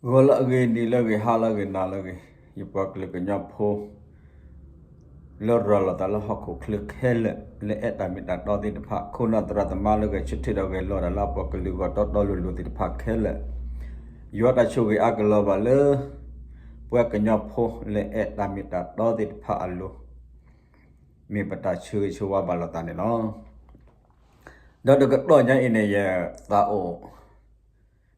ဂီၤလၢအဂ့ၤ နံၤလၢအဂ့ၤ ဟါလၢအဂ့ၤ နၤလၢအဂ့ၤ ယပှၤကလုာ်ကညီဖိ လၢရၤလီၤသးလၢဟီၣ်ခိၣ်ချၢခဲလၢာ် လၢအဲၣ်တၢ်မ့ၢ်တၢ်တီသ့ၣ်တဖၣ် ခိၣ်နၢ်သရၣ်သမါလၢဂဲၤဆၢထၢၣ်ဒီးဂဲၤလီၤတၢ်လၢအပှၤကလုာ်ဂီၢ်တီတီလိၤလိၤသ့ၣ်တဖၣ်ခဲလၢာ်, ယွၤတၢ်ဆိၣ်ဂ့ၤအါကလီၤဘၣ်လၢ ပှၤကညီဖိလၢအဲၣ်တၢ်မ့ၢ်တၢ်တီသ့ၣ်တဖၣ်အလိၤ မ့ၢ်ပတၢ်ဆၢဂ့ၤဆၢဝါဘၣ်လိာ်သးန့ၣ်လီၤ. ဒီးတကတီၢ်ညါအံၤန့ၣ် ယသးအိၣ်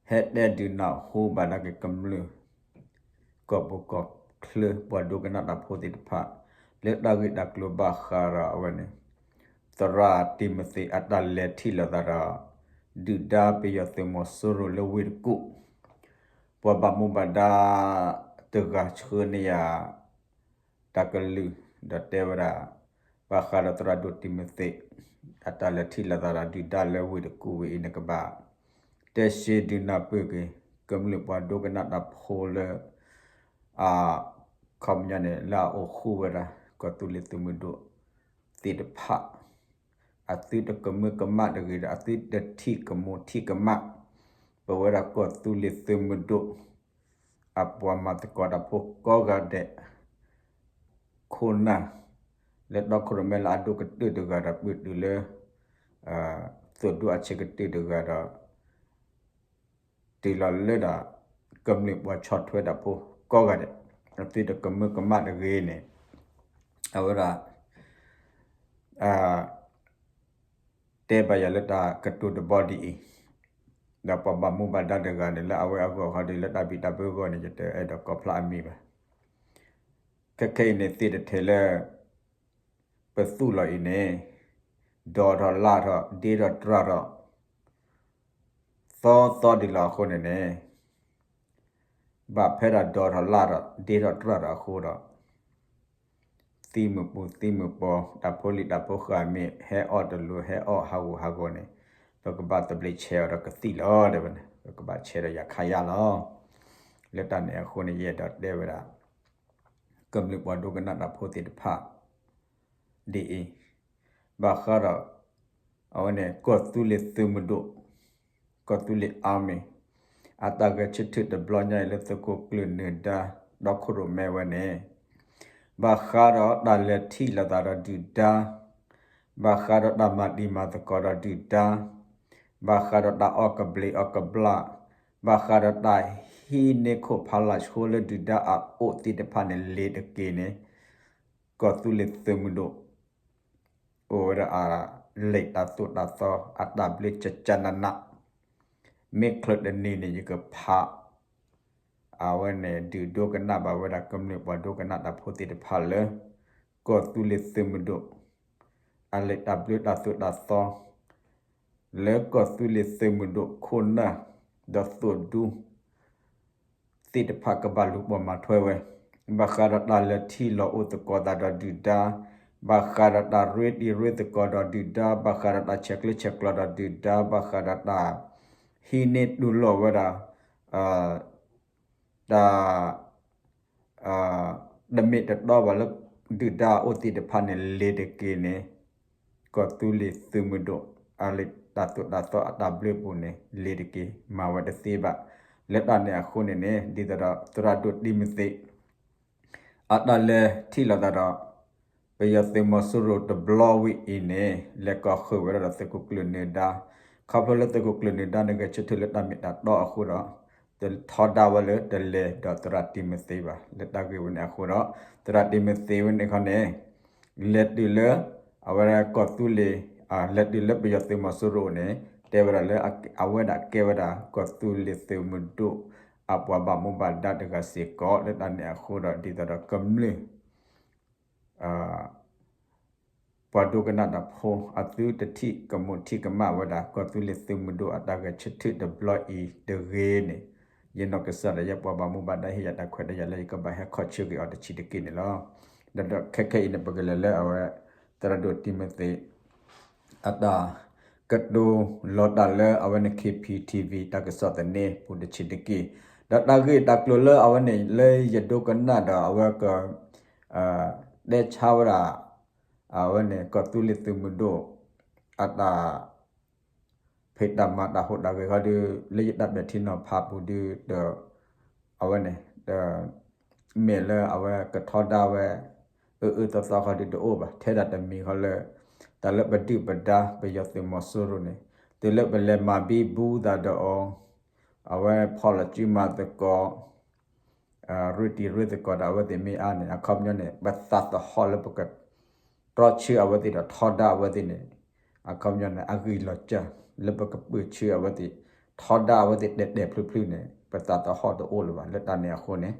ဟဲတဲဒုးနၢ်ဟူဘၣ်ဒၣ်က့ၤကမျၢၢ် ကီၢ်ပူၤကီၢ်ချၢ ပှၤဒိကနၣ်တၢ်ဖိသ့ၣ်တဖၣ် လၢတၢ်ဂ့ၢ်တၢ်ကျိၤဘၣ်ဃးဒီးအဝဲန့ၣ် သရၣ်တံၤမသ့းအတၢ်လဲၤထံၣ်လိာ်သးဒီး ဒုၣ်ဒါပယီၤသုးမီၤစိရိၤလၢဝ့ၢ်တကူၣ် ပှၤဘၣ်မူဘၣ်ဒါတဂၤဆှၢန့ၢ်ယၤ တၢ်ကလုၢ် ဒီးတဲဝဲဒၣ် ဘၣ်ဃးဒီးသရၣ်ဒိၣ်တံၤမသ့း အတၢ်လဲၤထံၣ်လိာ်သးဒီးဒုၣ်ဒါလၢဝ့ၢ်တကူၣ်ဝဲအံၤန့ၣ် ကဘၣ်တဲရှဲဒုးနၢ်ပၢၢ်က့ၤ ကမျၢၢ်ပှၤဒိကနၣ်တၢ်ဖိလၢ အခီပညီန့ၣ် လၢအအိၣ်ဃူဝဲဒၣ် ကီၢ်သူလ့ၤသုးမုၢ်ဒိၣ်သ့ၣ်တဖၣ် အသုတကမၢကမၣ်တဂ့ၤဒီး အသုတထံၣ်ကမူၤထံၣ်ကမၣ် ပဝဲဒၣ်ကီၢ်သူလ့ၤသုးမုၢ်ဒိၣ် အပှၤမၤသကိးတၢ်ဖိကိးဂၤဒဲး ခိၣ်နၢ် လၢတီခိၣ်ရိၣ်မဲလၢအဒိၣ်ကတၢၢ်တဂၤဒီး ပတုၤလၢ သုးဒူအဆံးကတၢၢ်တဂၤဒီး တုၤလီၤလၢဒၣ် ကမျၢၢ်ပှၤဆီၣ်ထွဲတၢ်ဖိကိးဂၤဒဲး အသုတကမၢကမၣ်တဂ့ၤန့ၣ် အဝဲဒၣ် တဲဘၣ်ယၤလၢတၢ်ကတိၤတဘီဒ်အံၤ, ဒီးပှၤဘၣ်မူဘၣ်ဒါတဂၤန့ၣ် လၢအဝဲအဂီၢ်ခီဒီး လၢတၢ်ဘံၣ်တၢ်ဘၢအဂီၢ်န့ၣ် ယတအဲၣ်ဒိးကိးဖျါအမံၤဘၣ်. ခဲခဲအံၤန့ၣ် သ့ၣ်တထဲလၢ ပသူၣ်လီၤအံၤန့ၣ် ဒီးထီၣ်လၢ်ထီၣ် ဒ့ထီၣ်တြၢ်ထီၣ် သီသီဒ်လီၤအဃိန့ၣ်န့ၣ် ဘၣ်ဖဲဒၣ်ဒီးထီၣ်လၢ်ထီၣ် ဒ့ထီၣ်တြၢ်ထီၣ်အဃိဒီး သံမုၢ်ပူၤသံမုၢ်ပီၤ တၢ်ဖိလံၤတၢ်ဖိဃၢ်မ့ၢ်ဟဲအီၣ်တလိၤ ဟဲအီၣ်ဟးဂူာ်ဟးဂီၤန့ၣ် ပကဘၣ်သဘျ့ဆဲးအီၤဒီးကသံၣ်လီၤ တဲဝဲန့ၣ် ပကဘၣ်ဆဲးဒီးယၤခါယၢ်လီၤ. လၢတၢ်န့ၣ်အဃိန့ၣ် ယအဲၣ်ဒိးတဲဝဲဒၣ် ကမျၢၢ်ပှၤဒိကနၣ်တၢ်ဖိသ့ၣ်တဖၣ် ဒ်အံၤ, ဘၣ်ဃးဒီး အဝဲန့ၣ် ကီၢ်သူလ့ၤသုးမုၢ်ဒိၣ် ကီၢ်သူလ့ၤ Army အတၢ်ဂဲၤဆၢထၢၣ်တဘျီညါအံၤလၢသုးခိၣ်ကျၢၢ်နၢၤဒါ ဒီခိၣ်ရိၣ်မဲဝဲန့ၣ် ဘၣ်ဃးဒီးတၢ်လဲၤထံၣ်လိာ်သးဒီးဒုၣ်ဒါ, ဘၣ်ဃးဒီးတၢ်မၤတံၤမၤသကိးဒီးဒုၣ်ဒါ, ဘၣ်ဃးဒီးတၢ်အီၣ်ကဘျံးအီၣ်ကဘျၣ်, ဘၣ်ဃးဒီးတၢ်ဟံးန့ၢ်ခိၣ်ဖးလာ်ဆိလၢဒုၣ်ဒါအအိၣ်သ့ၣ်တဖၣ်န့ၣ် လ့ၤတက့ၢ်န့ၣ် ကီၢ်သူလ့ၤသုးမုၢ်ဒိၣ် အိၣ်ဝဲဒၣ်အလံာ်တၢ်သိၣ်တၢ်သီ အတၢ်ဘျၢကကနန, မ့ၢ်ချၢးတနံၤန့ၣ် ယကဖး အဝဲန့ၣ် ဒုးဒိကနၣ်ဘၣ်ဝဲဒၣ်ကမျၢၢ်ပှၤဒိကနၣ်တၢ်ဖိသ့ၣ်တဖၣ်လၢ ကီၢ်သူလ့ၤသုးမုၢ်ဒိၣ် အလံာ်တၢ်ဘျၢတၢ်သိၣ်တၢ်သီ လၢကီၢ်သူလ့ၤသုးမုၢ်ဒိၣ်ခိၣ်နၢ် ဒီးသုးဒူ သ့ၣ်တဖၣ်ကဘၣ်လူၤပိာ်မၤထွဲဝဲ, ဘၣ်ဃးဒီးတၢ်လဲၤထံၣ်လိာ်အိၣ်သကိးသးဒီးဒုၣ်ဒါ, ဘၣ်ဃးဒီးတၢ်ရ့တံၤရ့သကိးဒီးဒုၣ်ဒါ, ဘၣ်ဃးဒီးတၢ်ဆဲးကျၢဆဲးကျိးဒီးဒုၣ်ဒါ, ဘၣ်ဃးဒီးတၢ်ဟံးန့ၢ်တူၢ်လိာ်ဝဲဒၣ် တၢ် တမ့ၢ်တတီဘၣ်လၢ ဒုၣ်ဒါအအိၣ်သ့ၣ်တဖၣ်န့ၣ် လ့ၤတက့ၢ်န့ၣ် ကီၢ်သူလ့ၤသုးမုၢ်ဒိၣ် အလံာ်တၢ်သိၣ်တၢ်သီအတၢ်ဘျၢပူၤန့ၣ် လ့ၤတက့ၢ် မၤဝဲတသ့ဘၣ်. လၢတၢ်န့ၣ်အဃိန့ၣ်န့ၣ် ဒ်သိးဒီးသရၣ်ဒိၣ်တံၤမသ့း အတၢ်လဲၤထံၣ်လိာ်သးဒီး ပယီၤသုးမီၤစိရိၤတဘျီဝံၤအံၤန့ၣ် လဲၤကီၢ်ဃုာ်ဝဲဒၣ်ဒီးသုးခိၣ်ကျၢၢ်နၢၤဒါ, ခီဖျိလၢသုးခိၣ်ကျၢၢ်နၢၤဒါန့ၣ် ဂဲၤဆၢထၢၣ်လၢတၢ်မ့ၢ်တၢ်တီအဃိဒီး တထီဒါဝဲလၢတလဲၤဒီးသရၣ်တံၤမသ့းဘၣ်. လၢတၢ်ဂ့ၢ်ဝဲန့ၣ်အဃိဒီး သရၣ်တံၤမသ့းဝဲန့ၣ်ခီန့ၣ် လဲၤတုၤလၢ အဝဲဒၣ်ကီၢ်သူလ့ၤ လဲၤတုၤလၢပယီၤသုးမီၤစိရိၤန့ၣ် တဲဝဲဒၣ်လၢ အဝဲဒၣ်ကဲဝဲဒၣ်ကီၢ်သူလ့ၤသုးမုၢ်ဒိၣ် အပှၤဘၣ်မူဘၣ်ဒါတဂၤစ့ၢ်ကီး လၢတၢ်န့ၣ်အဃိဒီး ဒ်သိးဒီးကမျၢၢ် ပှၤဒိကနၣ်တၢ်ဖိ အသုတထံၣ်ကမူးထံၣ်ကမၣ်ဝဲဒၣ် ကီၢ်သူလ့ၤသုးမုၢ်ဒိၣ်အတၢ်ဂဲၤဆၢထၢၣ်တဘျီအံၤတဂ့ၤန့ၣ် ယနီၢ်ကစၢ်ဒီးယပှၤဘၣ်မူဘၣ်ဒါဟ့ၣ်ယၤတၢ်ခွဲးတၢ်ယာ်လၢယကဘၣ်ဟဲခီဆၢက့ၤအီၤတဆံးတက့ၢ်န့ၣ်လီၤ. ဒီးဒီးခဲခဲအံၤန့ၣ် ပကလဲၤလၢအဝဲ သရၣ်ဒိၣ်တံၤမသ့း အတၢ်ကတိၤလီၤတၢ်လၢအဝဲန့ၣ် K P T V တၢ်ကစီၣ်သန့ပူၤတဆံးတက့ၢ်. ဒီးတၢ်ဂ့ၢ်တၢ်ကျိၤလၢအဝဲန့ၣ် လၢယဒိကနၣ်ဒီးအဝဲက တဲဆါဝဲဒၣ် အဝဲန့ၣ် ကီၢ်သူလ့ၤသုးမုၢ်ဒိၣ် အတၢ် ဖံးတၢ်မၤတၢ်ဟူးတၢ်ဂဲၤခီဒီး လၢယတၢ်ပဲာ်ထံနီၤဖးပူၤဒီး တ အဝဲန့ၣ် မ့ၢ်လၢအဝဲကထီဒါဝဲ အၢအၢသီသီခီဒုးတအိၣ်ဘၣ်, ထဲဒၣ်တမံၤဃီလၢ တၢ်လၢပဒုၣ်ပဒါ ပယီၤသုးမီၤစိရိၤန့ၣ် တုၤလၢပလဲၤမၤဘံဘူသးဒီးအီၤ, အဝဲဖီၣ်လီၤစုမၤသကိး ရ့တံၤရ့သကိးဒီးအဝဲသ့ၣ်မ့ၢ်အါန့ၣ် အခီပညီန့ၣ် ပသးသဟီၣ်လၢပက တြီဆၢအဝဲသ့ၣ်ဒီးထီဒါအဝဲသ့ၣ်န့ၣ် အခီပညီန့ၣ် အဂံၢ်လီၤစၢၤ လၢပကပၢၢ်ဆၢအဝဲသ့ၣ် ထီဒါအဝဲသ့ၣ်တဲာ်တဲာ်ဖျုးဖျုးန့ၣ် ပသးသဟီၣ်တအိၣ်လၢၤဘၣ်. လၢတၢ်န့ၣ်အဃိန့ၣ်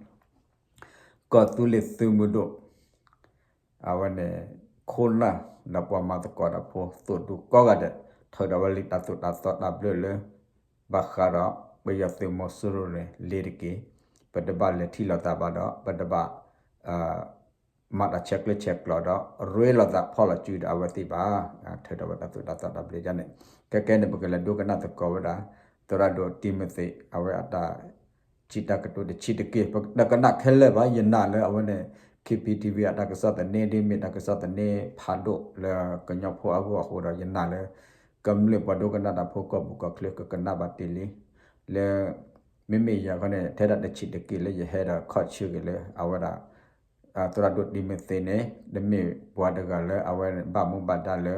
ကီၢ်သူလ့ၤသုးမုၢ်ဒိၣ် အဝဲန့ၣ် ခိၣ်နၢ် ဒီးပှၤမၤသကိးတၢ်ဖိ သိၣ်ဒူကိးဂၤဒဲး ထုးဒီးဝဲလံတၢ်သိၣ်တၢ်သီတၢ်ဘျၢလၢ ဘၣ်ဃးဒီး ပယီၤသုးမီၤစိရိၤန့ၣ် လ့ၤတက့ၢ်, ပတဘၣ်လဲၤထံၣ်လိာ်သးဘၣ်ဒီး ပတဘၣ် မၤတၢ်ဆဲးကျၢဆဲးကျိးဒီး ရ့လိာ်သးဖီၣ်လိာ်စုဒီးအဝဲသ့ၣ်ဘၣ်. ထုးဒီးဝဲတၢ်သိၣ်တၢ်သီတၢ်ဘျၢယါန့ၣ် ခဲကဲန့ၣ် ပကလဲၤဒိကနၣ်သကိးဝဲဒၣ် သရၣ်ဒိၣ်တံၤမသ့း အဝဲအတၢ် စံးတၢ်ကတိၤတဆံးတက့ၢ်. ပတကနၣ်ခဲလၢာ်ဘၣ်, ယနာ်လၢအဝဲန့ၣ် K P T V အတၢ်ကစီၣ်သန့ ဒ်မ့ၢ်တၢ်ကစီၣ်သန့ဖးဒိၣ်လၢကညီဖိအဂီၢ်အဃိဒီး ယနာ်လၢ ကမျၢၢ်ပှၤဒိကနၣ်တၢ်ဖိကီၢ်ပူၤကီၢ်ချၢ ကကနၣ်ဘၣ်တ့ၢ်လံ လၢ မ့မ့ၢ်ယၤခီန့ၣ် ထဲဒၣ်တဆံးတက့ၢ်လၢယဟဲဒီးခီၣ်ဆၢက့ၤလၢအဝဲဒၣ် သရၣ်ဒိၣ်တံၤမသ့းန့ၣ် တမ့ၢ်ပှၤတဂၤလၢအဝဲဘၣ်မူဘၣ်ဒါလၢ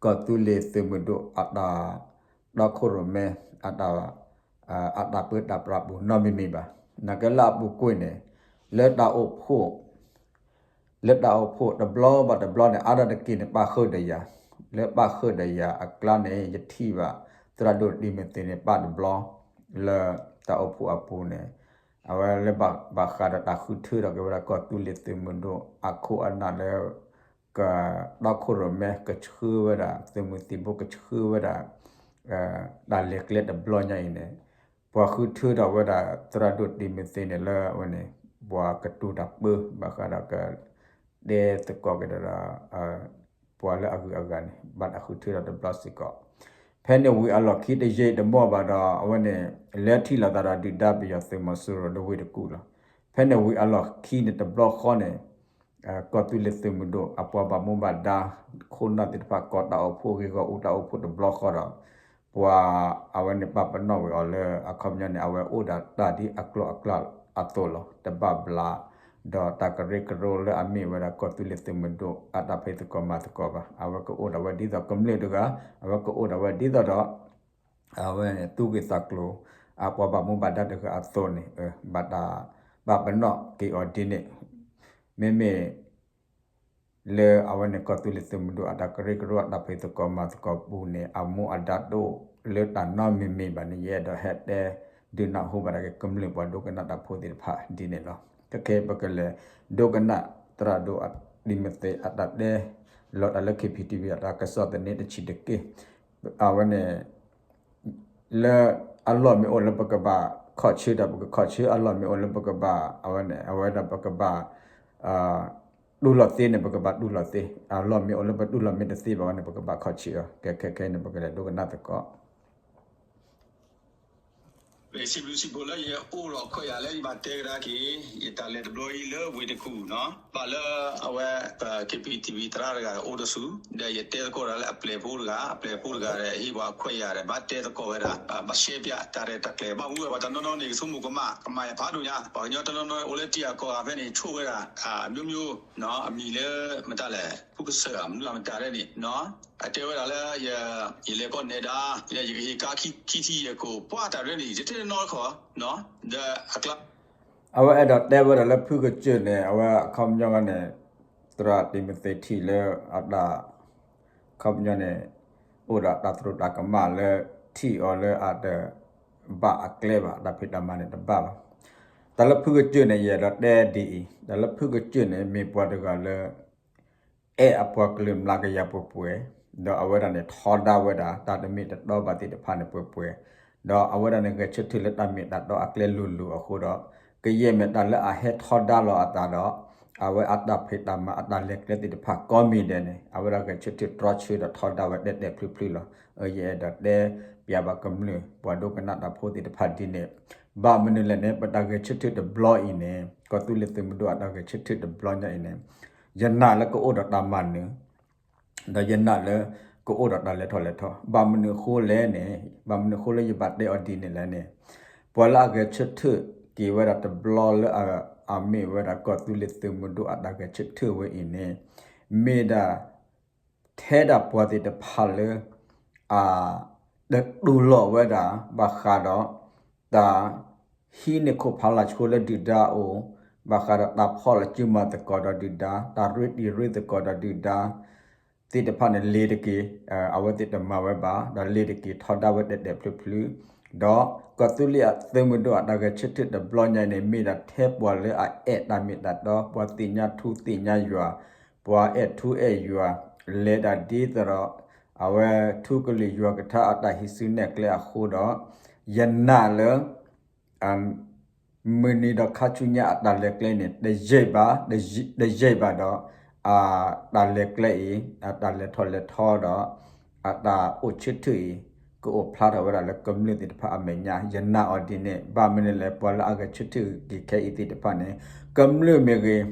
ကီၢ်သူလ့ၤသုးမုၢ်ဒိၣ်အတၢ်တီခိၣ်ရိၣ်မဲ အတၢ် အတၢ်ပၢတၢ်ပြးပူၤနီတမံၤမံၤဘၣ်. နာ်က့လၢအပူၤကွံာ်န့ၣ် လၢတၢ်အိၣ်ဖှိၣ် လၢတၢ်အိၣ်ဖှိၣ်တဘျီဘၣ်တဘျီန့ၣ် အါဒၣ်တက့ၢ်န့ၣ် ပာ်ဃုာ်ဒီးယၤ, လၢပာ်ဃုာ်ဒီးယၤအကျါန့ၣ် ယထံၣ်ဘၣ် သရၣ်ဒိၣ်တံၤမသ့းန့ၣ် ပာ်တဘျီ လၢတၢ်အိၣ်ဖှိၣ်အပူၤန့ၣ် အဝဲလၢဘၣ်ဃးဒီးတၢ်ဃုထၢထီၣ်က့ၤဝဲဒၣ် ကီၢ်သူလ့ၤသုးမုၢ်ဒိၣ်အခိၣ်အနၢ်လၢ ကတီခိၣ်ရိၣ်မဲ ကဆှၢဝဲဒၣ် သုးမုၢ်သံၣ်ဘိ ကဆှၢဝဲဒၣ် တၢ်လဲၤကျဲတဘျီညါအံၤန့ၣ် ပှၤဃုထၢထီၣ်ဝဲဒၣ် သရၣ်ဒိၣ်တံၤမသ့းန့ၣ်လၢအဝဲန့ၣ် ပှၤကတိၤတၢ်ပၢ ဘၣ်ဃးဒီးက တဲသကိးက့ၤဒီး ပှၤလၢအဂုၤအဂၤန့ၣ် ဘၣ်တၢ်ဃုထၢထီၣ်တဘျီစ့ၢ်ကီး. ဖဲန့ၣ်ဝံၤအလီၢ်ခံတယံာ်တမီၢ်ဘၣ်ဒီး အဝဲန့ၣ် လဲၤထံၣ်လိာ်သးဒီးဒုၣ်ဒါပယီၤသုးမီၤစိရိၤလၢဝ့ၢ်တကူၣ်လီၤ. ဖဲန့ၣ်ဝံၤအလီၢ်ခံန့ၣ်တဘျီဃီန့ၣ် ကီၢ်သူလ့ၤသုးမုၢ်ဒိၣ် အပှၤဘၣ်မူဘၣ်ဒါ ခိၣ်နၢ်သ့ၣ်တဖၣ် ကိးတၢ်အိၣ်ဖှိၣ်ဂ့ၢ်ဂီၢ်အူတၢ်အိၣ်ဖှိၣ်တဘျီဃီဒီး ပှၤအဝဲန့ၣ်ပာ်ပနီၣ်ဝဲအီၤလၢ အခီပညီန့ၣ် အဝဲအိၣ်ဒီးတၢ်ဒ်အကျိၤအကျဲအသိးလီၤ. တဘၣ်ဘျး ဒီးတၢ်ကရၢကရိလၢအမ့ၢ်ဝဲဒၣ်ကီၢ်သူလ့ၤသုးမုၢ်ဒိၣ် အတၢ်ဖံးသကိးမၤသကိးဘၣ်. အဝဲကအိၣ်ဒီးဝဲဒ်သိးကမျၢၢ်တဂၤ, အဝဲကအိၣ်ဒီးဝဲဒ်သိးဒီး အဝဲသူၣ်ဂ့ၢ်သးကျိၤ အပှၤဘၣ်မူဘၣ်ဒါတဂၤအသိးန့ၣ် ဘၣ်တၢ်ပာ်ပနီၣ်က့ၤအီၤဒ်န့ၣ် မ့မ့ၢ် လၢအဝဲန့ၣ် ကီၢ်သူလ့ၤသုးမုၢ်ဒိၣ်အတၢ်ကရၢကရိအတၢ်ဖံးသကိးမၤသကိးပူၤန့ၣ် အမူအဒါတအိၣ်လၢတၢ်နီတမံၤမံၤဘၣ်န့ၣ် ယအဲၣ်ဒိးဟဲတဲဒုးနၢ်ဟူဘၣ်ဒၣ်က့ၤကမျၢၢ်ပှၤဒိကနၣ်တၢ်ဖိသ့ၣ်တဖၣ်ဒ်န့ၣ်လီၤ. ခဲကဲပကလဲၤဒိကနၣ် သရၣ်ဒိၣ်တံၤမသ့းအတၢ်တဲ လီၤတၢ်လၢ K P T V အတၢ်ကစီၣ်သန့တဆံးတက့ၢ်. အဝဲန့ၣ် လၢအလီၢ်မ့ၢ်အိၣ်လၢပကဘၣ်ခီၣ်ဆၢဒီးပကခီၣ်ဆၢ, အလီၢ်မ့ၢ်အိၣ်လၢပကဘၣ် အဝဲန့ၣ် အဝဲဒၣ်ပကဘၣ် တူၢ်လိာ်သ့န့ၣ် ပကဘၣ်တူၢ်လိာ်သ့, အလီၢ်မ့ၢ်အိၣ်လၢပတူၢ်လိာ်မ့ၢ်တသ့ဘၣ်ဝဲန့ၣ် ပကဘၣ်ခီၣ်ဆၢအီၤ. ကဲခဲခဲအံၤန့ၣ် ပကလဲၤဒိကနၣ်သကိး စံးဘျုးစံးဖှိၣ်လၢယအိၣ်ဒီးခွဲးယာ်လၢယဘၣ်တဲကဒါက့ၤ ယတၢ်လဲၤတဘျီအံၤလၢဝ့ၢ်တကူၣ်နီၤ, ဘၣ်လၢအဝဲ K P T V သရၣ်တဂၤအိၣ်တဆူ ဒီးယတဲသကိးတၢ်လၢအပျဲၢ်ဖိတဂၤ, အပျဲၢ်ဖိတဂၤဒီး ဟ့ၣ်ပှၤခွဲးယာ်ဒီး ဘၣ်တဲသကိးဝဲဒၣ် ဘၣ်ရှဲပၠးတၢ်ရဲၣ်တၢ်ကျဲၤ ဘၣ်မူဝဲပှၤတနီၤနီၤန့ၣ် ကဆိကမိၣ်ကမၣ် ကမၤယၤဖးဒိၣ်ညါ, ပှၤကညီတနီၤနီၤအိၣ်လၢတံၤအကီၢ်ဂၤဖဲန့ၣ် ဆိၣ်ဝဲဒၣ် အမျိုးမျိုး အမံၤလၢ မတၤလဲၣ် ဖုကစၢၢ် မနုၤအမတၤရဲၣ်န့ၣ် အတဲဝဲဒၣ်လၢ ယလဲၤကီၢ်နဲဒါ ယကဟ့ၣ်ကါခံထံယဲၢ်ခိၣ် ပှၤတၢ်ရဲၣ်န့ၣ် တတဲတနီတခီ ဒီးအကျါ အဝဲအဲၣ်ဒိးတဲဝဲဒၣ်လၢဖုကစၢၢ်န့ၣ် အဝဲအခီပညီန့ၣ် သရၣ်တံၤမသ့းထံၣ်လၢအတၢ် အခီပညီန့ၣ် အိၣ်ဒီးတၢ်သရူးတၢ်ကမၣ်လၢ ထံၣ်အီၤလၢအတဘၣ်အကျဲဘၣ် တၢ်ဖံးတၢ်မၤန့ၣ်တဘၣ်ဘၣ်. တၢ်လၢဖုကစၢၢ်န့ၣ် ယအဲၣ်ဒိးတဲဒ်အံၤ, တၢ်လၢဖုကစၢၢ်န့ၣ် မ့ၢ်ပှၤတဂၤလၢ အဲၣ်အပှၤကလုာ်မျးကယၤပှဲၤပှဲၤ, ဒီးအဝဲဒၣ်န့ၣ် ထီဒါဝဲဒၣ် တၢ်တမ့ၢ်တတီဘၣ်သ့ၣ်တဖၣ်န့ၣ်ပှဲၤပှဲၤ, ဒီးအဝဲဒၣ်န့ၣ် ဂဲၤဆၢထၢၣ်လၢတၢ်မ့ၢ်တၢ်တီအကျဲလိၤလိၤအဃိဒီး ကယဲၢ်မ့ၢ်တၢ်လၢအဟဲထီဒါလီၤအသးဒီး အဝဲအတၢ်ဖံးတၢ်မၤအတၢ်လဲၤကျဲသ့ၣ်တဖၣ်ကိးမံၤဒဲးန့ၣ် အဝဲဒၣ်ဂဲၤဆၢထၢၣ်တြီဆၢဒီးထီဒါဝဲတဲာ်တဲာ်ဖျုးဖျုးလီၤ. ယအဲၣ်ဒိးတဲပၠးဘၣ်ကမျၢၢ် ပှၤဒိကနၣ်တၢ်ဖိသ့ၣ်တဖၣ်ဒ်န့ၣ် ဘၣ်မနုၤလဲၣ်န့ၣ် ပတၢ်ဂဲၤဆၢထၢၣ်တဘျီအံၤန့ၣ် ကီၢ်သူလ့ၤသုးမုၢ်ဒိၣ်အတၢ်ဂဲၤဆၢထၢၣ်တဘျီညါအံၤန့ၣ် ယနာ်လၢကအိၣ်ဒီးတၢ်မၤနၢၤ ဒီးယနာ်လၢကအိၣ်ဒီးတၢ်လဲၤထီၣ်လဲၤထီ, ဘၣ်မနုၤအဃိလဲၣ်န့ၣ် ဘၣ်မနုၤအဃိလၢယဘၣ်တဲအီၤဒ်န့ၣ်လဲၣ်န့ၣ်, ပ ပှၤလၢအဂဲၤဆၢထၢၣ်က့ၤဝဲဒၣ်တဘျီလၢအမ့ၢ်ဝဲဒၣ်ကီၢ်သူလ့ၤသုးမုၢ်ဒိၣ်အတၢ်ဂဲၤဆၢထၢၣ်ဝဲအံၤန့ၣ် မ့ၢ်ဒၣ် ထဲဒၣ်ပှၤသ့ၣ်တဖၣ်လၢ အ တတူၢ်လိာ်ဝဲဒၣ် ဘၣ်ဃးဒီး တၢ် ဟံးန့ၢ်ခိၣ်ဖးလၢ်ဆိလၢဒုၣ်ဒါအအိၣ်, ဘၣ်ဃးဒီးတၢ်ဖီၣ်လီၤစုမၤသကိးဒီးဒုၣ်ဒါ, တၢ်ရ့တံၤရ့သကိးဒီးဒုၣ်ဒါ သ့ၣ်တဖၣ်န့ၣ် လ့ၤတက့ၤ အဝဲသ့ၣ်တမၤဝဲဘၣ်, ဒီးလ့ၤတက့ၤထီဒါဝဲတဲာ်တဲာ်ဖျုးဖျုး, ဒီးကီၢ်သူလ့ၤအသုးမုၢ်ဒိၣ်အတၢ်ဂဲၤဆၢထၢၣ်တဘျီညါန့ၣ် မ့ၢ်ဒၣ်ထဲပှၤလၢအအဲၣ်တၢ်မ့ၢ်တၢ်တီ, ပှၤသ့ၣ်ညါထူသ့ၣ်ညါယွၤ, ပှၤအဲၣ်ထူအဲၣ်ယွၤ, လဲၤဒၣ်ဒ်သိးဒီး အဝဲထူကလုာ်ယွၤကထါအတၢ်ဟံးစုနဲၣ်ကျဲအဃိဒီး ယနာ်လၢ မုၢ်နံၤဒီးခါဆူညါအတၢ်လဲၤကျဲန့ၣ် တယံာ်ဘၣ်, တယံာ်ဘၣ်ဒီး အတၢ်လဲၤကျဲအံၤ အတၢ်လဲၤထီၣ်လဲၤထီဒီး အတၢ်အိၣ်ဆၢထၢၣ်အံၤ ကအိၣ်ဖျါထီၣ်ဝဲဒၣ်လၢကမျၢၢ်သ့ၣ်တဖၣ်အမဲာ်ညါ ယနာ်အီၤဒ်န့ၣ် ဘၣ်မနုၤလဲၣ် ပှၤလၢအဂဲၤဆၢထၢၣ်က့ၤခဲအံၤသ့ၣ်တဖၣ်န့ၣ် ကမျၢၢ်မ့ၢ်ဂ့ၤ,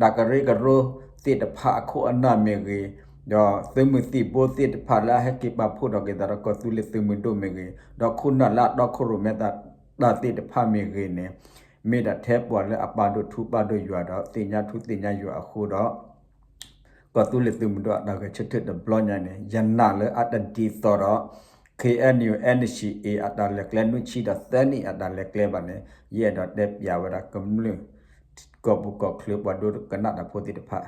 တၢ်ကရၢကရိသ့ၣ်တဖၣ်အခိၣ်အနၢ်မ့ၢ်ဂ့ၤ, ဒီးသုးမုၢ်သံၣ်ဘိသ့ၣ်တဖၣ်လၢအဟဲက့ၤပာ်ဖှိၣ်ထီၣ်က့ၤသးဒီးကီၢ်သူလ့ၤသုးမုၢ်ဒိၣ်မ့ၢ်ဂ့ၤ, ဒီးခိၣ်နၢ်လၢအတီခိၣ်ရိၣ်မဲတၢ်သ့ၣ်တဖၣ်မ့ၢ်ဂ့ၤန့ၣ် မ့ၢ်ဒၣ်ထဲပှၤလၢအပာ်ဒိၣ်ထူပာ်ဒိၣ်ယွၤဒီး သ့ၣ်ညါထူသ့ၣ်ညါယွၤအဃိဒီး ကီၢ်သူလ့ၤသုးမုၢ်ဒိၣ်အတၢ်ဂဲၤဆၢထၢၣ်တဘျီညါန့ၣ် ယနာ်လၢအတဒ်သိးဒီး K N U N C A အတၢ်လဲၤကျဲနွံဆံဒီးသၢနံၣ်အတၢ်လဲၤကျဲဘၣ်န့ၣ် ယအဲၣ်ဒိးတဲပၠးဝဲဒၣ်ကမျၢၢ် ကီၢ်ပူၤကီၢ်ချၢပှၤဒိကနၣ်တၢ်ဖိသ့ၣ်တဖၣ်